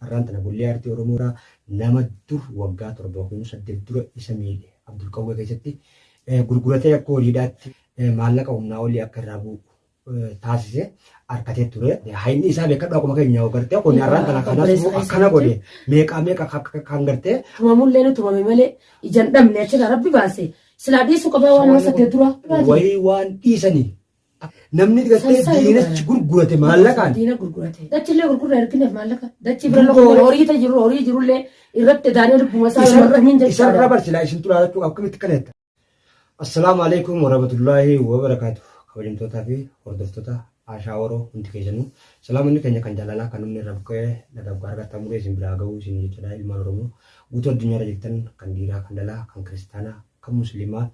Arraan tana gollee aartii Oromoodhaa nama dur waggaa 7 yookiin 8 dura isa miidhe Abdul Qawwee keessatti gurguratee akka horiidhaatti maallaqa humnaa olii akka irraa bu'u taasise arkatee ture. Hayni isaa beekadhu akkuma keenya gartee kun arraan tana kanas akkana godhe meeqaa meeqa kan gartee. Tumamullee ni tumame malee ijaan dhabne achirraa rabbi baase. Silaa dhiisuu qabaa waan nama 8 dura. Wayii waan dhiisanii Namni gartee Sansaan diinachi gurgurate maallaqaan. Diina gurgurate. Dachillee gurgurra ergineef maallaqa. Dachii bira loqoon horii ta jiru horii jirullee irratti daanee lubbuma isaa Isarra martamiin isarra jechaadha. bar silaa isin tulaalachuu akkamitti kana jetta. Assalaamu alaikum warahmatullaahi wabarakaatu. Kabajamtootaa fi hordoftoota Ashaa Oro hundi keessanuu salaamanni keenya kan jaalalaa kan humni irra buqqa'ee lagaaf gaara qaxxaamuree isin biraa ga'uu isin jechuudha ilmaan Oromoo guutuu addunyaarra jirtan kan dhiiraa kan dhalaa kan kiristaanaa kan musliimaa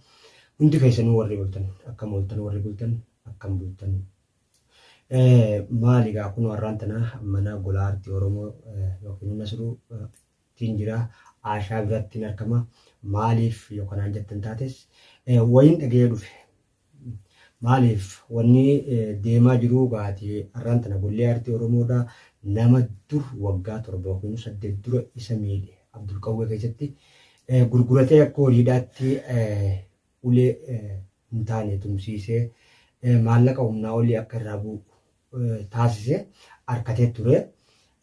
hundi keessanuu warri ooltan akkam ooltan warri bultan akkam bultan maali egaa kunoo har'aan tana mana gola aartii Oromoo yookiin Nasruu tiin jira Aashaa biratti hin argama maaliif yoo kanaan jettan taates wayiin dhaga'ee dhufe maaliif wanni deemaa jiru gaati har'aan tana gollee aartii Oromoodha nama dur waggaa 7 yookiin 8 dura isa miidhe Abdul Qawwee keessatti gurguratee akka horiidhaatti ulee hin taane tumsiisee maallaqa humnaa olii akka irraa bu'u taasise arkatee ture.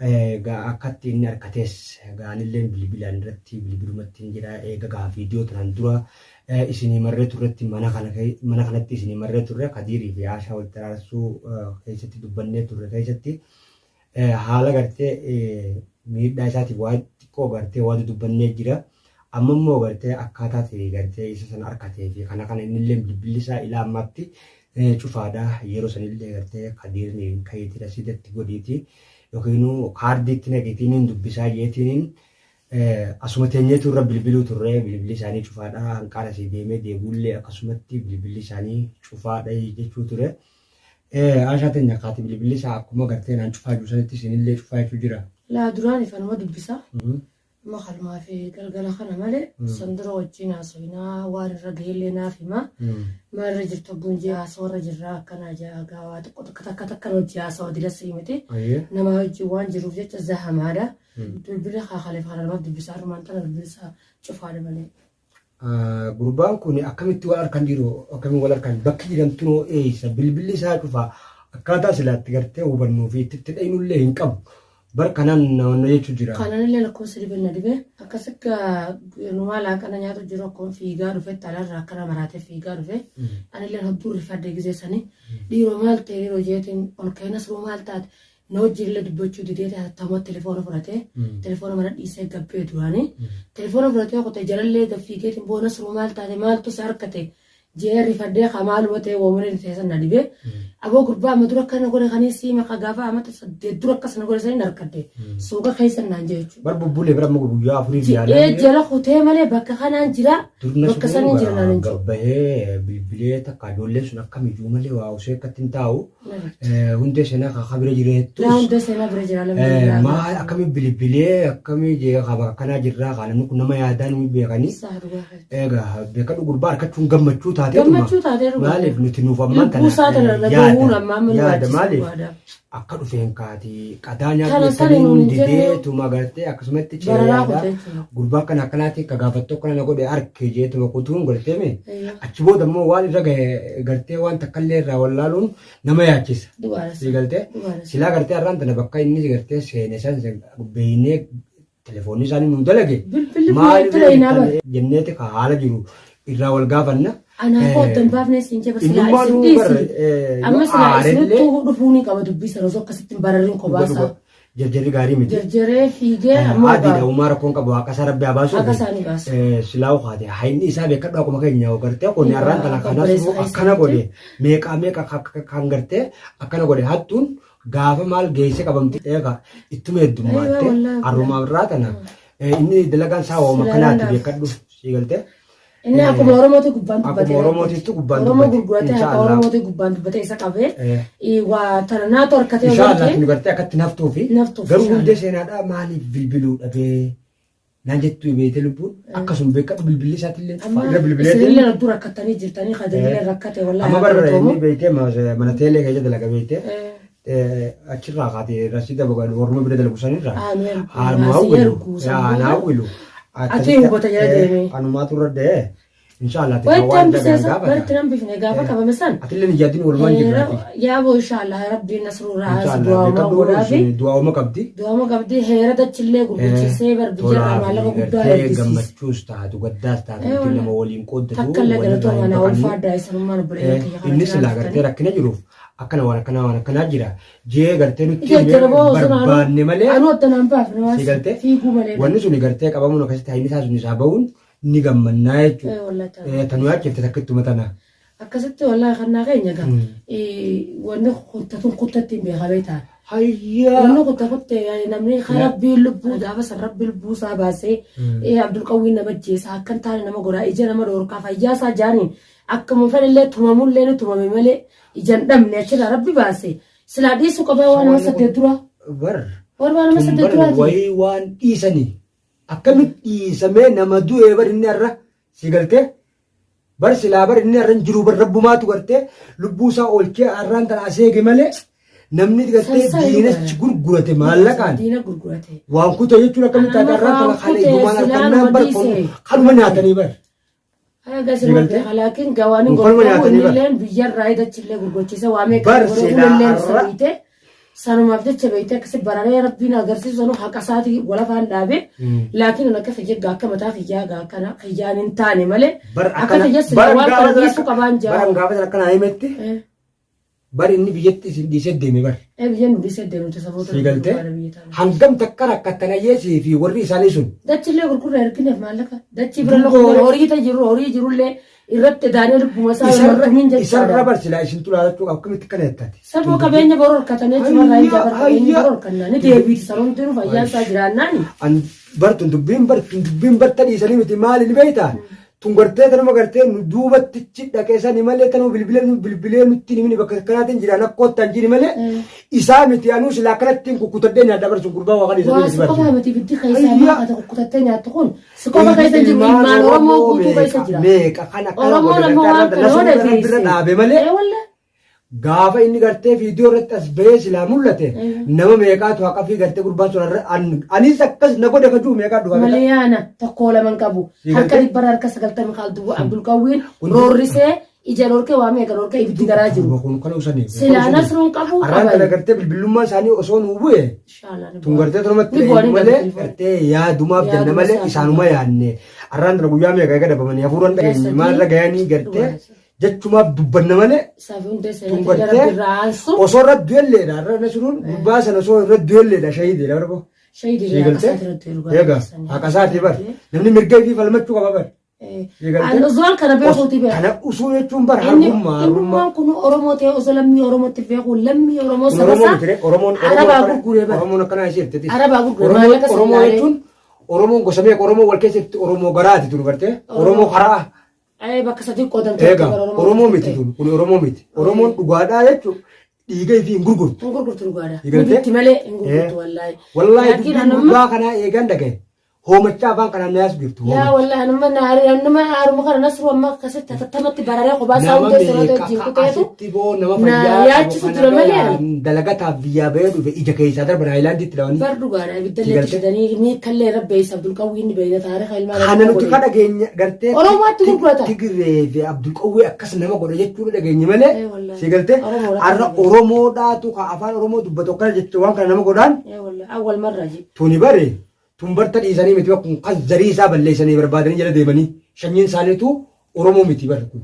Egaa akkatti inni arkatees egaa anilleen bilbilaan irratti bilbilumatti hin jira. Eega gaa viidiyoo tanaan dura isinii marree turretti mana kana mana kanatti isinii marree turre Kadiirii fi Aashaa walitti araarsuu keessatti dubbannee turre keessatti haala gartee miidhaa isaatiif waa xiqqoo gartee waa dudubbannee jira. Amma immoo gartee akkaataa ta'e gartee isa sana arkatee fi kana kana innillee bilbilli isaa ilaa ammaatti cufaadha. Yeroo sanillee gartee kadiirni kayiiti rasiidatti godhiiti yookiin kaardiitti naqiitiin hin dubbisaa jeetiin asuma teenyeetu irra bilbiluu turre bilbilli isaanii cufaadha. Hanqaara asii deemee deebi'ullee akkasumatti bilbilli isaanii cufaadha jechuu ture. Aashaa teenya kaati bilbilli isaa akkuma gartee naan cufaa jiru sanitti isinillee cufaa jechuu jira. Laa duraan ifanuma dubbisa. Amma kalmaa fi galgala kana malee san dura wajjin haasofnaa waan irra gaheellee naaf hima. Maal irra jirtu abbuun jee haasawa irra jirra akkanaa jaa gaa waa xiqqoo takka takka takkan hojii haasawa dilasii miti. Nama wajjin waan jiruuf jecha zahamaadha. Bilbila kaakaleef kana namaaf dubbisaa armaan tana bilbila isaa cufaadha malee. Gurbaan kun akkamitti wal harkan dhiiroo akkamiin wal harkan bakki jirantunoo eessa bilbilli isaa cufa akkaataa silaatti gartee hubannuu fi itti dhayinullee hin qabu bar kanaan naannoo jechuu jira. Kananillee lakkoofsa dhibeen na dhibe akkas akka numaa laaqana nyaatu jiru akkuma fiigaa dhufetti alarraa akkana maraatee fiigaa dhufe anillee hedduu rifadhe gizee sanii dhiiroo maal ta'e dhiiroo jeetiin ol ka'ee nasruu maal taate Na wajjin illee dubbachuu didee hatattaamatti telefoona fudhatee telefoona mana dhiisee gabbee duraanii telefoona fudhatee kute jalallee gaffiigeetiin boo Nasruu maal taate maaltu si harkate je'ee rifadhee kaa maaluma ta'e woomanii ta'e san na dhibee aboo gurbaa amma dura akkana godhe kanii sii maqa gaafa amata 8 dura akkas na godhe saniin harkadhe suuqa keessa naan jee jechuudha. Bar bubbulee bira amma guyyaa afurii Ji'ee jala kutee malee bakka kanaan jira Durna bakka saniin jira naan hin jiru. gabbahee bilbilee takka ijoolleen sun akkam iyyuu malee waa osoo akkatti hin taa'u. Hundee seenaa kan bira jireettus. Laa hundee seenaa bira jira alhamdulillah. Maal akkamii bilbilee akkamii jee kan bakka kanaa jirraa kan namni kun nama yaadaa namni beekanii. Isaa dhugaa keeti. Egaa beekadhu gurbaa argachuun gammachuu taatee Gammachuu taatee dhugaa. Maaliif nuti nuuf ammaan Lubbuu isaa tana irra gahuun ammaa amma nu yaada yaachisa maaliif dhugaadha. akka dhufeen kaati qadaa Kana nyaatu sani nuun hin jettanii jennu. didee tuma gartee akkasumatti ce'ee Bararaa yaada kutee jechuudha. gurbaa kana akkanaatti akka gaafattu akkana na godhe arke jeetuma kutuun gartee mee Eeyyaa. achi booda immoo waan irra gahe gartee waan takkallee irraa wallaaluun nama yaachisa. Dhugaadha. Sii galtee Dhugaadha. silaa gartee har'aan tana bakka inni gartee seene san beeynee telefoonni isaanii nuu dalage Bilbilli kun maal itti dhayinaa bara. jenneeti ka haala jiru irraa wal gaafanna. Anaa koo adda hin baafne siin jee silaa Innummaa isin nuu bar dhiisi. Amma yoo silaa aarellee isinittuu dhufuu ni qaba dubbii sana osoo akkasitti hin bararrin kophaa Jarjarri gaarii miti. Jarjaree fiigee ammoo Adiidha uumaa rakkoon qabu haqa isaa rabbi haa baasu. Haqa isaa ni baasa. Silaa'u kaate hayni isaa beekadhu akkuma keenya yoo gartee kun har'aan tana Akka kanas obboleessa keessa akkana miti. godhe meeqaa meeqa kan gartee akkana godhe hattuun gaafa maal geesse qabamti eega ittuma heddummaatte Aywa, wallaahi. har'umaa irraa tana inni dalagaan isaa waama Silaa kanaati danda'a. beekadhu sii galtee. Inni akkuma Oromootti gubbaan dubbate. Akkuma Oromootitti gubbaan Oromoo dubbate. gurguratee akka Inshaallah. Oromootti gubbaan dubbate isa qabee Eh. waa tana naatu harkatee Inshaallah godhatee tuni gartee akkatti naftuu fi Naftuuf, garuu inshaallah. hundee seenaadhaa maaliif bilbiluu dhabee naan jettu beekte lubbuun akkasuma beekadhu bilbilli isaatiillee amma irra bilbilee isinillee hedduu rakkattanii jirtanii kadirillee rakkate wallaahi amma haa barra galatoomu. inni beekte mana teelee keessa dalaga beekte Eh. Achirraa kaatee rasiida warruma bira dalagu sanirraa. Haa, nu ergu. Haa, nu Haa, si hawwilu. ergu san Haa, na booda. hawwilu. Ati hubata jala deemee. Anumaatu irra da'ee. Inshaallah ati Walitti waan hambisee dagaan san gaafata. walitti hambifne gaafa qabame san. Atillee ni jaadin walumaan jirraati. Yaaboo inshaallah rabbiin nasruurraa as Inshaallah du'aawuma beekadhu godhaafi. du'aawuma qabdi. Du'aawuma qabdi heera dachillee gurguchiisee bar biyyarraa maallaqa guddaa gartee ergisiise. gammachuus taatu gaddaas taatu Eh, nuti wallahi. nama waliin qooddatu Takka illee walirraa hin galatooma naa baqannu. ulfaadhaa isanummaan obboleeyyan kiyya kana Inni cinaa silaa gartee dhuftanii. rakkina jiruuf akkana waan akkanaa waan akkanaa jira jee gartee nutti Ija himee jara boo osoo barbaanne malee anuu adda naan baafne waan si galtee fiiguu malee. wanni suni gartee qabamuun akkasitti hayni isaa sun isaa bahuun ni gammannaa Eh, jechuudha. wallahi taala. Tanuu yaachifte takkittuma tana. Akkasitti wallahi kannaa keenya gaa wanni kuttatuun kuttatti hin beekamee ta'a. Hayyaa. Wanni kutta kutte namni kan rabbiin lubbuu gaafa san rabbi lubbuu isaa baasee Abdulqawwiin nama jeesa akka hin taane nama godhaa ija nama dhoorkaa fayyaa isaa jaaniin akkuma fedhallee tumamullee ni tumame malee ija hin dhabne achirraa rabbi baase silaa dhiisuu qabaa waan nama saddeet dura. Bar. Waan nama Tun saddeet bar duraati. wayii waan dhiisanii akkamitti dhiisamee nama du'ee bar inni har'a si galtee bar silaa bar inni har'a hin jiru bar rabbumaatu gartee lubbuu isaa oolchee har'aan tana as eege malee namni gartee Sansaa yeroo diinachi kana. gurgurate maallaqaan Diina gurgurate. waan kute jechuun akkamitti taate Anama har'aan tana waan kana kute ijumaan silaan harkannaan bar wadiise. kanuma nyaatanii bar. Haga Si sirba galtee? beeka laakiin gawaaniin Kun kanuma gurguramu nyaatanii bar. innilleen biyyarraa hidachillee gurgurchiise waa meeqa Bar gurgure silaa unilleen har'a saniite sanumaaf jecha beeyte akkasi bararee rabbiin agarsiisu sanu haqa isaatii walafaan dhaabe laakiin an akka kiyya gaa akka mataa kiyyaa gaa akkana kiyyaan hin taane malee bar akka akkana kiyya silaa bar waan gaafa kana sana dhiisuu qabaan bar jaa. gaafa sana akkana himetti bar inni biyyatti isin dhiisee deeme bar. Biyya nu dhiisee deemte saboota Sii galtee hangam takka rakkattan ayyeesii fi warri isaanii sun. Dachillee gurgurra ergineef maallaqa. Dachii bira loqoon horii ta jiru horii jirullee irratti daanee lubbuma isaa martumiin Isarra jechaadha. bar silaa isin tulaalachuu akkamitti kana jettaati. Saboo qabeenya boroo harkatanii achumarraa hin jabar qabeenya Hayya. boroo harkannaa ni deebiiti saroon jiru fayyaan isaa jiraannaani. An bar tun dubbiin bar tun dubbiin bar ta dhiisanii miti maali ni beektaa? Tun gartee tanuma gartee nu duubattichi dhaqee sani malee tanuma bilbila nu bilbilee nutti himini bakka kanaatiin jiraan akkoottaan jiri malee isaa miti anuu silaa akkanatti hin kukkutadhee nyaadha bar sun gurbaa waa kan dhiisanii Waa miti si bar. qofa miti ibiddi keessaa Hayya. maal kukkutattee nyaattu kun si qofa keessa jiru ilmaan Oromoo guutuu keessa jira. Meeqa kan akkana Oromoon godhe ammoo gartee waan irra kana yoo nasruu kana bira dhageesse. dhaabe malee Ee wallah. gaafa inni gartee viidiyoo irratti as bahee silaa mul'ate nama meeqaatu haqa fi gartee gurbaan sun irra anis akkas na godhe kajuu meeqaa dhufa beekaa. Maliyaana tokko lama hin qabu. Si Harka galtee? dhibbarra harka sagaltamii qaaltu Abdulqawwiin roorrisee ija dhorkee waa meeqa dhorkee ibiddi garaa jiru. Kun kan usanii. Silaa nasruun qabu Arraan kana qaban. gartee bilbilummaan isaanii osoo nuu bu'e Inshallah ni tun bu'a. gartee tanumatti Ni bu'a, ni malee galti. gartee yaadumaaf jenna Yaaduma malee isaa isaanuma yaadne arraan tana guyyaa meeqa eega dhabamanii hafuuraan dhageenye Sadii. maalirra gayanii gartee jechumaaf dubbanna malee Isaaf hundee tun seenatti gartee rabbi irraa aansu. osoo irra du'elleedha irra nasruun gurbaa sana osoo irra du'elleedha shahiideedha barbo. Shahidii Sii galtee? Eega haqa isaatii bar namni mirga ifii falmachuu qaba bar. Sii galtee? Osoo kana beekuuti beeku. Kana usuu jechuun bar Inni harrummaa harrummaa. innummaan kun Oromoo ta'e osoo lammii Oromootti beeku lammii Oromoo Kun saba Oromoo isaa miti ree Oromoon Arabaa gurguree bar. Oromoon akkanaa ishee jirti. Arabaa gurguree Oromoo maallaqa Oromoo sillaalee. jechuun Oromoon gosa meeqa Oromoo wal keessatti Oromoo garaati tun gartee Oromoo karaa Bakka sadii qoodamte. eega Oromoo miti tun kun Oromoo miti Oromoon dhugaadhaa jechuun dhiiga ifii hin gurgurtu. Hin gurgurtu dhugaadha. Ni galtee? Bitti malee hin gurgurtu wallaahi. Wallaahi Laakiin dubbiin anumma gurbaa kanaa eegan dhagaye hoomachaa afaan kanaan na yaasu jirtu. yaa wallaahi anumma naari anumma haaruma kana nasru amma akkasitti hatattamatti bararee kophaa isaa Nama hundee siree meeqa wajjin kuteetu asitti boo nama na fayyaa qabu yaachisu kana jira malee galaan dalagataaf biyyaa bahee dhufe ija keessaa darban haayilaandiitti dhawanii. bar dhugaadha ibidda Ni illee galtee? fidanii miikkallee rabbeessa Abdulqawwii inni beeyna taarika ilmaan Kana Oromoo nuti godhe. ka dhageenya gartee Oromoatti gurgurata. Tigree fi Abdulqawwee akkas nama godhe jechuudha dhageenye malee Eh, wallahi. si galtee Oromoodha har'a kan godhe. Oromoodhaatu ka afaan Oromoo dubbatu akkana jechuun waan kana nama godhaan Eh, wallahi awwal marra ji. tuni bare tun barta dhiisanii miti kun kan zarii isaa balleessanii barbaadanii jala deemanii shanyiin isaaniitu Oromoo miti bare kun.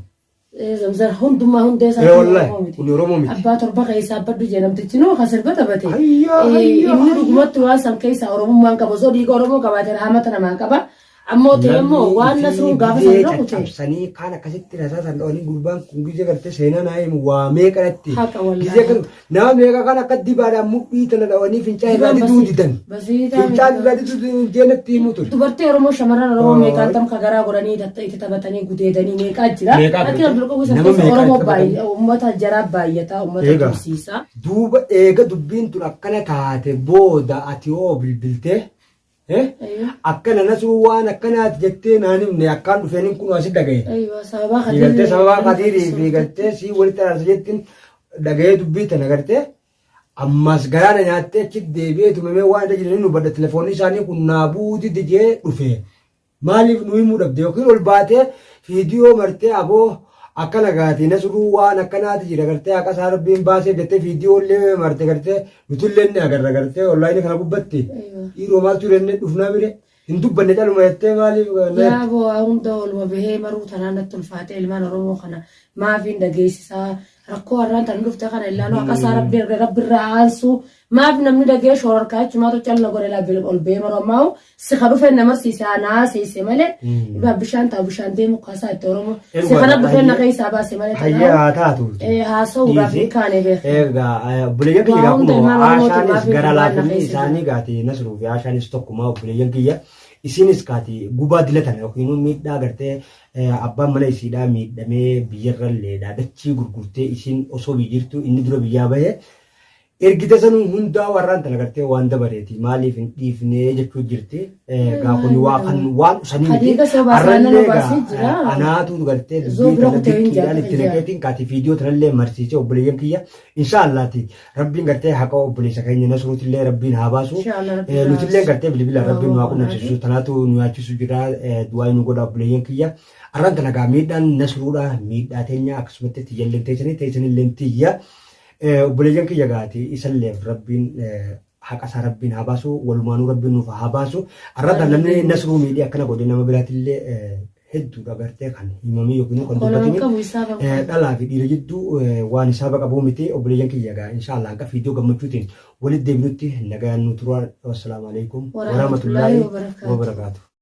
Eh, Zamzar hundumaa hundee isaa Eh, wallahi Oromoo miti. kun Oromoo miti. Abbaa torba keessaa abbaddu jee namtichi nuu kan sirba taphate. Hayya, Eh, hayya, Inni hayya. dhugumatti waan san keessaa Oromummaan qaba osoo dhiiga Oromoo qabaate raamata namaa qaba. Ammoo ta'e immoo waan nasruun gaafa san Namni irra kute. caccabsanii kaan akkasitti rasaasan dhawanii gurbaan kun gizee gartee seenaa naa himu waa meeqatti. Haqa wallahi. Gizee kan nama meeqa kan akka dibaadhaan mudhii tana dhawanii fincaan irraa diduu didan. Basiitaa Fincaan irraa diduu didan jeenatti himu ture. Dubartii Oromoo shamarran Oromoo Oh. meeqaan tam garaa godhanii itti taphatanii gudeedanii meeqaa jira. Meeqaa Laakiin ture. Abdulqawwii san Nama keessa meeqaa Oromoo itti taphatanii. baay'ee uummata jaraa baay'ataa uummata Eegaa. tursiisaa. Duuba eega dubbiin tun akkana taate booda ati hoo bilbiltee eh? Ayyo. Akkana nasruu waan akkanaati jettee naan himne akkaan dhufeenin kun asi dhagaye. Ayyo sababaa Sii galtee sababaa Kadirii kadiirii fi galtee sii walitti araarsa jettiin dhagayee dubbii tana gartee Ammas garaa na nyaattee achi deebi'ee tumamee waan irra jiranii nu badda telefoonni isaanii kun naa bu'uu dide jee dhufe. Maaliif nu himuu dhabde yookiin ol baatee fiidiyoo martee aboo akkana gaati Nasruu waan akkanaati jira gartee haqa isaa rabbiin baasee jettee fiidiyoo illee marte gartee nutullee ni agarra gartee onlaayinii kana gubbatti dhiiroo maaltu jennee dhufnaa mire hin dubbanne caluma jettee maaliif Yaa boo hunda oluma bahee maruu tanaan natti ulfaatee ilmaan Oromoo kana maafiin dhageessisaa rakkoo har'aan tan dhufte kana ilaaluu akka isaa rabbi erga rabbi irraa aansu maaf namni dhagee shoorarkaa jechumaatu calla godhe laa ol bahee maruu ammaa si ka dhufe na marsiise anaa siise malee ibaa bishaan taa'u bishaan deemu kaasaa itti Oromoo si kana dhufe na keessaa baase malee Hayya haa taatu. Haasa'uudhaaf hin kaane beeku. Egaa obboleeyyan kiyya Waa hunda kunoo ilmaan Oromootiin Aashaanis maaf gara hin laafinni keessa isaanii gaati Nasruu fi Aashaanis tokkuma obboleeyyan kiyya. Isinis kaati gubaa dilatan yookiin miidhaa gartee abbaan mana isiidhaa miidhamee biyyarrallee dachii gurgurtee isiin osoo biyya jirtu inni dura biyyaa bahe Ergite sanuu hundaa warraan tana gartee waan dabareeti maaliif hin dhiifnee jechuu jirti. Gaa kun waa kan waan usanii miti. Hadiiga sobaa Arrallee saanana gaa baasee jira. anaatu gartee Zoo dubbii bira tana kutee hin dirqiidhaan itti jaalladha. naqeetiin kaati viidiyoo tanallee marsiisee obboleeyyan kiyya inshaallaati rabbiin gartee haqa obboleessa keenya Nasruutillee rabbiin haa baasu. Inshaallah rabbiin haa Nutillee baasu. gartee bilbilaan rabbiin nu haa qunnamsiisu tanaatu nu yaachisu jira du'aa nu godha obboleeyyan kiyya. Arraan tana gaa miidhaan Nasruudha miidhaa teenya akkasumatti tiyyalleen teessanii teessanillee tiyya. Obboleeyyan kiyya gaati isalleef rabbiin haqa isaa rabbiin haa baasu walumaanuu rabbiin nuuf haa baasu arrata namni Nasruu miidhee akkana godhe nama biraatillee hedduudha gartee kan himamii yookiin kan Tokko lama dubbatini qabu hisaaba qabu. Dhalaa fi dhiira jidduu waan hisaaba qabuu miti. Obboleeyyan kiyya gaa inshaallah hanga fiidiyoo gammachuutiin walitti deebinutti nagayaan nu turaa. Wassalaamu alaikum warahmatullaahi warahmatullaahi wabarakaatu. Wabarakaatu.